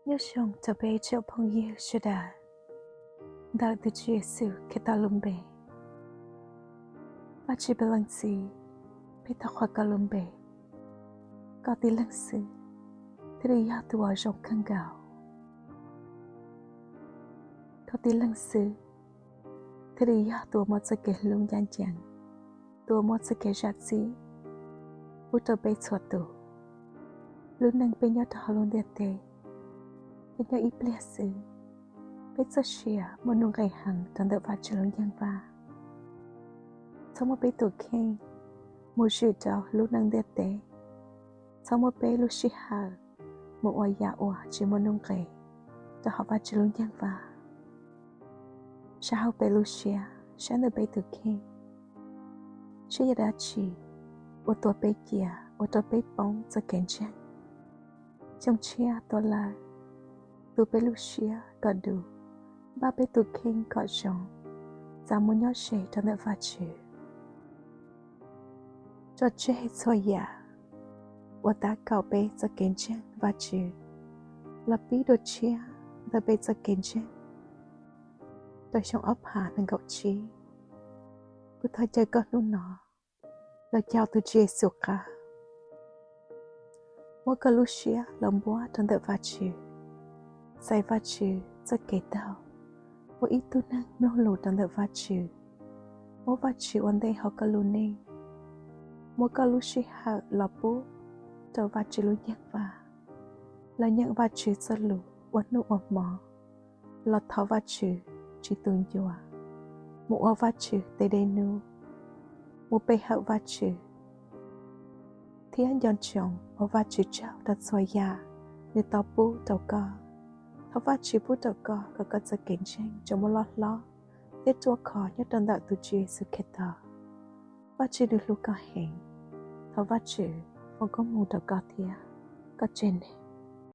Nyob zoo rau peb tsoom phooj ywg sawv daws ntawm tus Tswv Yexus Khetos lub npe. Vajtswv peb Leej Txiv, peb thov qhuas koj lub npe, koj tib leeg xwb thiaj li yog tus uas zoo kawg nkaus. Koj tib leeg xwb thiaj li yog tus uas muaj txoj kev hlub ncaj ncees, tus uas muaj txoj kev zam txim pub rau peb txhua tus. Lub neej peb nyob rau hauv lub ntiaj teb, peb nyob ib pliag xwb, peb txoj sia muaj nuj nqis heev rau ntawm Vajtswv lub nceeg vaj. Txhob muab peb tus kheej mus zwm rau lub neej ntiaj teb. Txhob muab peb lub sij hawm mus ua yam uas tsis muaj nuj nqis rau hauv Vajtswv lub nceeg vaj. Saib hauv peb lub siab, saib ntawm peb tus kheej, saib yog dab tsi uas tuav peb cia, ua rau peb poob txoj kev ntseeg. Xyoo tshiab tuaj lawm, tu peb lub siab kom dub, npaj peb tus kheej kom zoo, txav mus nyob ze rau ntawm Vajtswv. Tso tseg txhua yam uas tab kaum peb txoj kev ntseeg Vajtswv los pib dua tshiab ntawm peb txoj kev ntseeg rau xyoo ob phav nees nkaum tsib. Kuv thov caw koj hnub no los caum tus Tswv Yexus qab, muab koj lub siab los npuab rau ntawm Vajtswv, xaiv Vajtswv txoj kev taug, ua ib tug neeg mloog lus rau ntawm Vajtswv, muab Vajtswv ua ntej hauv koj lub neej. Muab koj lub sij hawm los pub rau Vajtswv lub nceeg vaj, los nyeem Vajtswv txoj lus ua hnub ua hmo, los thov Vajtswv tsis tu ncua, mus ua Vajtswv tej dej num, mus pe hawm Vajtswv, thiab nco ntsoov ua Vajtswv tsaug rau txhua yam nws tau pub rau koj. Thov Vajtswv pub rau koj kom koj txoj kev ntseeg tsuas muaj loj hlob thiab ruaj khov nyob rau ntawm tus Tswv Yexus Khetos. Vajtswv nws hlub koj heev. Thov Vajtswv foom koob hmoov rau koj thiab koj tsev neeg.